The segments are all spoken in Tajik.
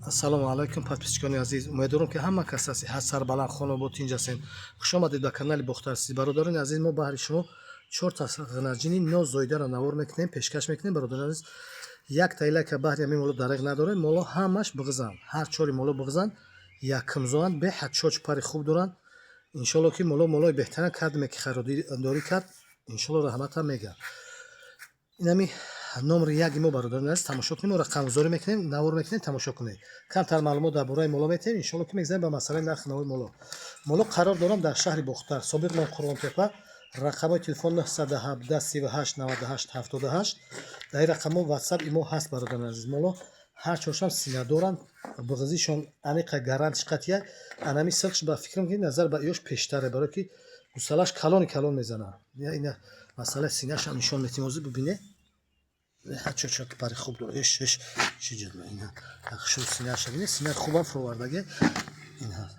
Ассалому алайкум, подписчикони азиз. Умедворам, ки ҳама кас ҳастед сарбаланд, хонобод, тинҷ ҳастед. Хуш омадед ба канали Бохтарсиз. Бародарони азиз, мо баҳри шумо чорта ғанаҷини нозоидаро навор мекунем, пешкаш мекунем. Бародарони азиз, як тайлака баҳри ҳамин моло дареғ надорем. Моло ҳамаш биғизанд, ҳар чори моло биғизанд, якумзоанд, беҳад чоч пари хуб доранд. Иншолло, ки моло молои беҳтаран кардме, ки харидорӣ кард, иншолло, раҳматам мега. Инами номери яки мо, бародарони азиз, тамошо кунем. Мо рақамгузорӣ мекунем, навор мекунем, тамошо кунед. Камтар маълумот дар бораи моло метиҳем, иншолло, ки мегзарем ба масъалаи нархи навои моло. Моло қарор дорам дар шаҳри Бохтар, собиқ ном Қурғонтепа. Рақамҳои телефон 917 38 98 78. Дар ин рақамҳо ватсап, имо ҳаст. Бародарони азиз, моло ҳар чоршам сина доранд, биғизишон аниқа, гарантиш қатъия. Анами сирқш, ба фикрам, ки назар ба иёш пештаре, барое ки гусалаш калони калон мезанад. Ина масъалаи синашам нишон метиҳем, ҳозир бибине. Чочок пари хуб дора. Иш иш чӣ ҷадва ина шу синаша бине, сина хубам фуровардаге. Ина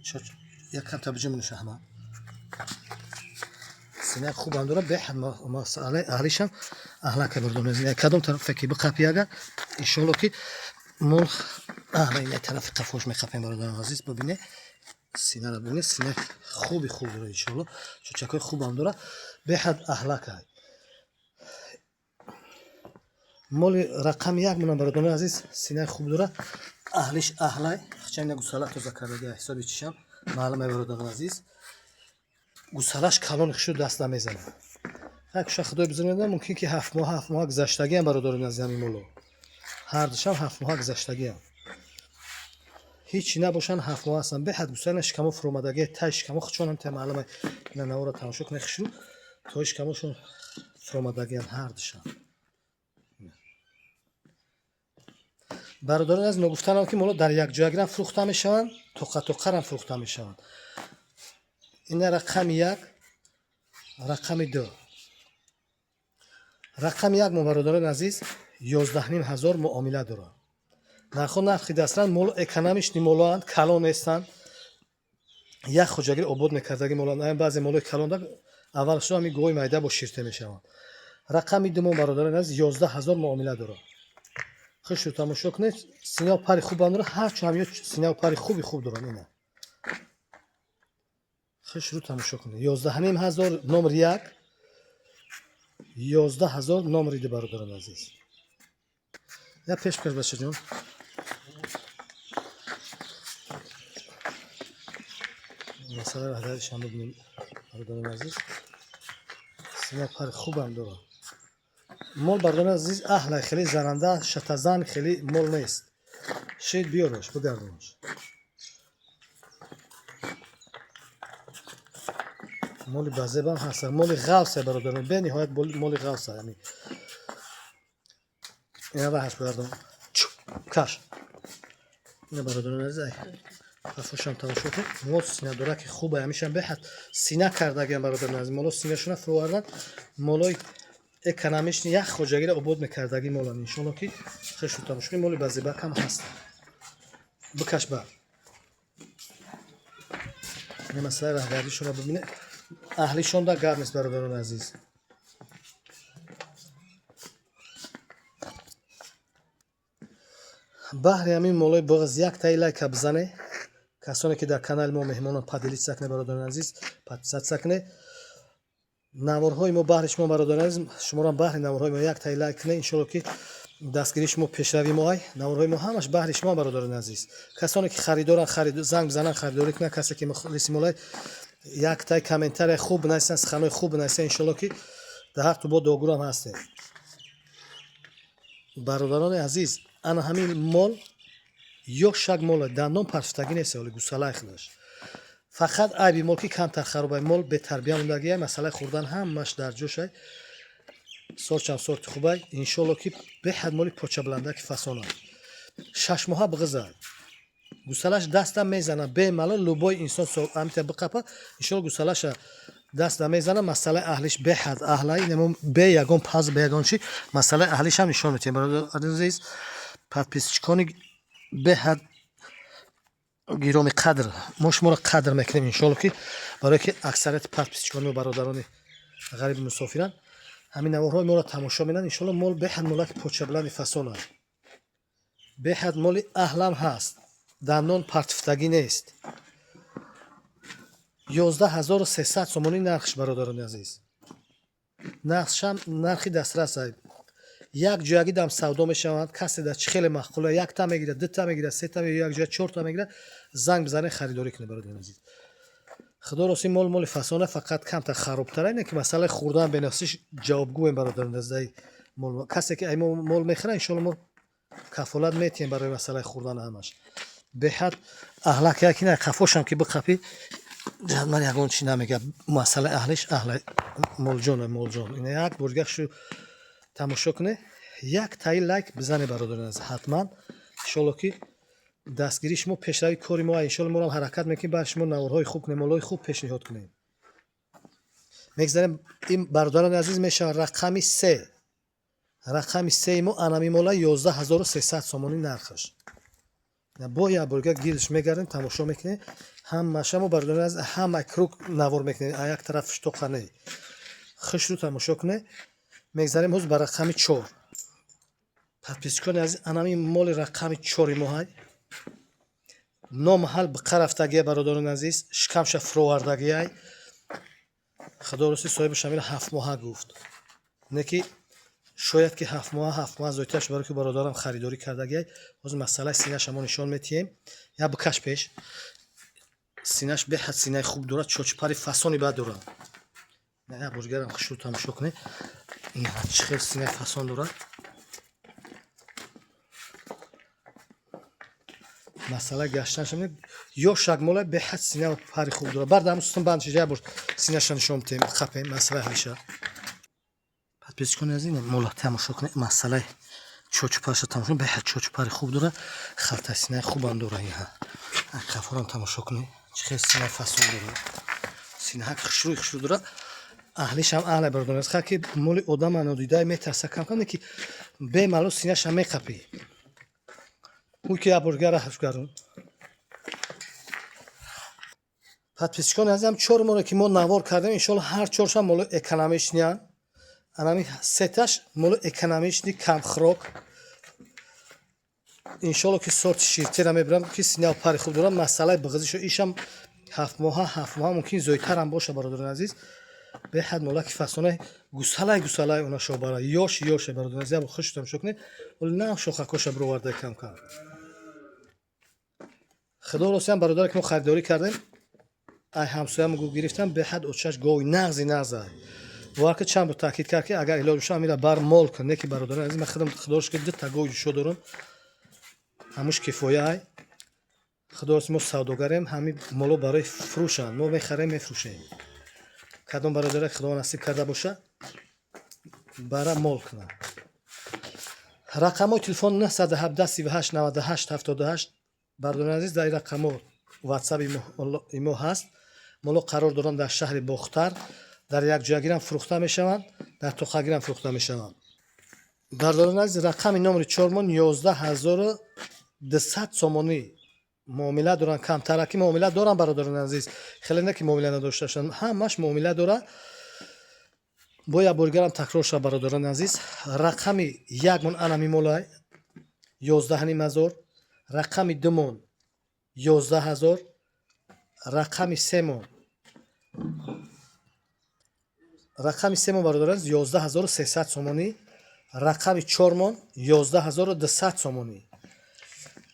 чоч якам та биҷумуниша, ҳама сина хубам дора, беҳад масъалаи аҳлишам аҳлака. Бародарони, кадом тарафе ки биқапи, агар иншоалло, ки мол аҳла, ина тарафи қафош меқапем. Бародарони азиз, бибине, синара бибине, сина хуби хуб дора, иншоалло, чочакҳои хубам дора, беҳад аҳлака. Моли рақами як мунам, бародарони азиз, синаи хуб дора, аҳлиш аҳлай. Хчайна гусала тоза кардаги, ҳисоби чишам маълуме. Бародарони азиз, гусалаш калони хишу даст намезанад. Ҳак ша худои бузург медонад, мумкин ки 7 моҳ, 7 моҳа гузаштагиам. Бародарони азиз, ҳамин моло ҳардушам 7 моҳа гузаштагиам, ҳичи набошанд, 7 моҳ ҳастанд. Беҳад гусална шикамо фуромадаги, тай шикамо хучонам та маълуме. Ина навора тамошо кунед хишу, тои шикамошон фуромадагиам ҳардушам. Бародарон аз ногуфтанам, ки моло дар якҷоягирам фурӯхта мешаванд, тоқа тоқарам фурӯхта мешаванд. Ина рақами як, рақами ду. Рақами як мо, бародарони азиз, 11,5 ҳазор муомила дорад. Нархҳо нархи дастран, моло экономичный молоанд, калон нестанд, як хоҷагӣ обод мекардаги молоанд. Баъзе молои калон аввал шуд, ҳамин гоҳи майда бо ширте мешаванд. Рақами ду мо, бародарони азиз, 11 ҳазор муомила дорад. Хушу тамошо кунед, синав пари хубам дорад, ҳарчо ҳам синав пари хуби хуб доранд. Ина хушрӯ тамошо кунед. 11,5 ҳазор номер як, 11 ҳазор номери ду. Бародарони азиз, я пеш бикаш, бачаҷон. Масъалаи раҳдаришам бибинем. Бародарони азиз, синав пари хубам дорад мол. Бародарони азиз, аҳлай, хеле заранда, шатазан хеле мол нест. Шед, биёраш, бигардонаш. Моли базебам ҳаст, моли ғавсе, бародарон, бениҳоят моли ғавса. Ина раҳаш бигардон, каш. Ина, бародарони азиз, қафошам тамошо кун. Мол синадораки хубе, ҳамишам беҳад сина кардагиам. Бародарони азиз, моло синашона фуровардан, молои экономичный, як хоҷагиро обод мекардаги молан. Иншолло, ки хешу тамошо, моли базебакам ҳаст. Бикаш ба ин масъалаи раҳгардишонро бибине, аҳлишон да гап нест. Бародарони азиз, баҳри ҳамин молои боғиз як таи лайка бизане. Касоне ки дар канали мо меҳмонон, поделиться кунед. Бародарони азиз, подписаться кунед. Наворҳои мо баҳри шумо, бародарони азиз, шуморо баҳри наворҳои мо як таи лайк кунед. Иншолло, ки дастгирии шумо пешравии мо ай. Наворҳои мо ҳамаш баҳри шумо, бародарони азиз. Касоне ки харидоранд, занг бизананд, харидорӣ кунанд. Касе ки мухлиси молай, як тай комментария хуб бинависанд, суханҳои хуб бинависанд. Иншолло, ки дар ҳар тубо догурам ҳастем. Бародарони азиз, ана ҳамин мол ё шак мола дандон парфтагӣ нест, оли гусалаи худаш. Фақат айби мол ки камтар харобай, мол бетарбия мондагия. Масъалаи хӯрдан ҳамаш дар ҷошай, сорчам сорти хубай. Иншолло, ки беҳад моли почабландаки фасона, 6 моҳа биғиза, гусалаш даста мезана бемалол. Любой инсон амита биқапа, иншолло, гусалаша даста мезана. Масъалаи аҳлиш беҳад аҳлай, бе ягон паз, бе ягон чи, масъалаи аҳлишам нишон метиҳем. Бародари азиз, подписчикони беҳад гироми қадр, мо шуморо қадр мекунем, иншолло, ки барое ки аксарияти подписчикони мо бародарони ғариби мусофиранд, ҳамин наворҳои моро тамошо менанд. Иншолло, мол беҳад молаки почабланди фасона. Беҳад моли аҳлам ҳаст, дандон партифтагӣ нест. 11 300 сомонӣ нархш, бародарони азиз. Нархшам нархи дастрас. Як ҷоягӣ дам савдо мешаванд. Касе дар чӣ хеле маъқула, якта мегирад, дута мегирад, сета мегирад, як ҷоя чорта мегирад, занг бизанед, харидорӣ кунед, бародарони азиз. Худо рост, ин мол моли фасона, фақат камтар харобтара. Ине ки масъалаи хӯрдан бенафсиш ҷавобгӯем, бародарони азиз. Мол касе ки ай мол мехӯра, иншоалло, мо кафолат метиҳем барои масъалаи хӯрдан. Ҳамаш беҳад аҳлак яки на қафошам ки биқапӣ, ман ягон чи намегӯям. Масъалаи аҳлиш аҳла, молҷон, молҷон. Ина як боргашу тамошо кунед, як таи лайк бизанед, бародарони азиз, ҳатман. Иншоалло, ки дастгирии шумо пешрави кори мо. Иншоалло, моам ҳаракат мекунем, бар шумо наворҳои хуб кунем, молҳои хуб пешниҳод кунем. Мегзарем, ин, бародарони азиз, мешавад рақами се. Рақами сеи мо анами мола, 11 300 сомонӣ нархаш. Бо як борга гирдш мегардем, тамошо мекунем ҳамаша. Мо, бародарони азиз, ҳама круг навор мекунем, а як тараф штоқа не. Хушрӯ тамошо кунед. Мегзарем ҳоз ба рақами чор. Подписчикони азиз, анами моли рақами чори мо ҳай номаҳал биқа рафтагия, бародарони азиз, шикамша фуровардагиай. Худо рости, соҳибаш ҳамина 7 моҳа гуфт, не ки шояд ки 7 моҳа, 7 моҳа зоиташ, барои ки бародарам харидорӣ кардагиай. Ҳозир масъалаи синаша мо нишон метиҳем. Я бикаш пеш. Синаш беҳад синаи хуб дорад, чочпари фасони бад дорад. Я боргарам хушрӯ тамошо кунед, чӣ хел синаи фасон дорад. Масъала гаштанаш ёшак мола, беҳад сина пари хуб дорад. Бар дар сутун банд шида, як бор синаша нишон бидем, қапем масъалаи ҳамеша. Подписчикони азиз, мола тамошо кунед, масъалаи чочупараша тамошо кунед. Беҳад чочупари хуб дорад, халтаи синаи хубам дорад. Иҳа, қафорам тамошо кунед, чӣ хел синаи фасон дорад. Синаҳак хушрӯи хушрӯ дорад, аҳлишам аҳле, бародарон. Ха ки моли одама нодида метарса кам кам, ки бемалол синаша меқапӣ. Ӯ ки як боргара ҳафгарон. Подписчикони азизам, чор море ки мо навор кардем, иншоалло, ҳар чоршам моло экономичныян. Анами сеташ моло экономичный, камхӯрок. Иншоалло, ки сорти ширтера мебирам, ки синав пари хуб дорад. Масъалаи бағизишо ишам 7 моҳа, 7 моҳа, мумкин зоидтарам боша, бародарони азиз. Беҳад молаки фасонаи гусалай гусалай, она шобара ёш ёше, бародарони азиз. Ябо хуш тамошо кунед, вале нав шохакоша бироварда кам кам. Худо ростиам, бародаре ки мо харидорӣ кардем, ай ҳамсоям гирифтам, беҳад очаш гови нағзи нағза. Бовар ки чанд бор таъкид кард, ки агар илоҷ боша, амира бар мол кун. Не ки, бародарони азиз, ман худам, худоро шукр, дута гови ҷушо дорам, ҳамуш кифоя ай. Худо рост, мо савдогарем, ҳамин моло барои фурӯшанд, мо мехарем, мефурӯшем. Кадом бародаре худо насиб карда боша, бара мол кунад. Рақамҳои телефон 917 38 98 78. Бародарони азиз, дар ин рақамҳо ватсаби мо ҳаст. Моло қарор доранд дар шаҳри Бохтар, дар якҷоягирам фурӯхта мешаванд, дар тоқагирам фурӯхта мешаванд. Бародарони азиз, рақами номери чормон 11 200 сомонӣ муомила доранд, камтараки муомила доранд, бародарони азиз. Хеле не ки муомила надошта бошанд, ҳамаш муомила дорад. Бо як боригарам такрор шавад, бародарони азиз: рақами якмон анами молай, 11 500, рақами думон 11 000, рақами семон, бародарон, 11 300 сомонӣ, рақами чормон 11 200 сомонӣ.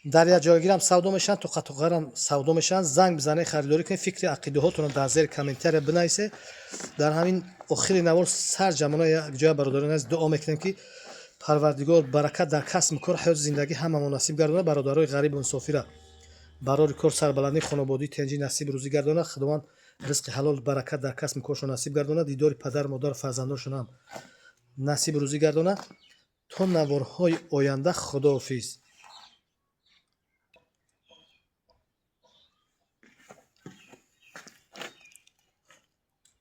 Дар як ҷойгирам савдо мешаванд, тоқатоқарам савдо мешаванд. Занг бизанед, харидорӣ кунед, фикри ақидаҳотонро дар зери комментария бинависед. Дар ҳамин охири навор сарҷамона якҷоя, бародарони азиз, дуо мекунем, ки Парвардигор баракат дар касбу кор, ҳаёти зиндагӣ ҳама мунасиб гардонад, бародарои ғарибу мусофира барори кор, сарбаландӣ, хонободӣ, тенҷӣ насиб рӯзӣ гардонад. Худованд ризқи ҳалол, баракат дар касбу коршон насиб гардонад, дидори падару модар, фарзандоншон ҳам насиб рӯзӣ гардонад. То наворҳои оянда, худоҳофиз.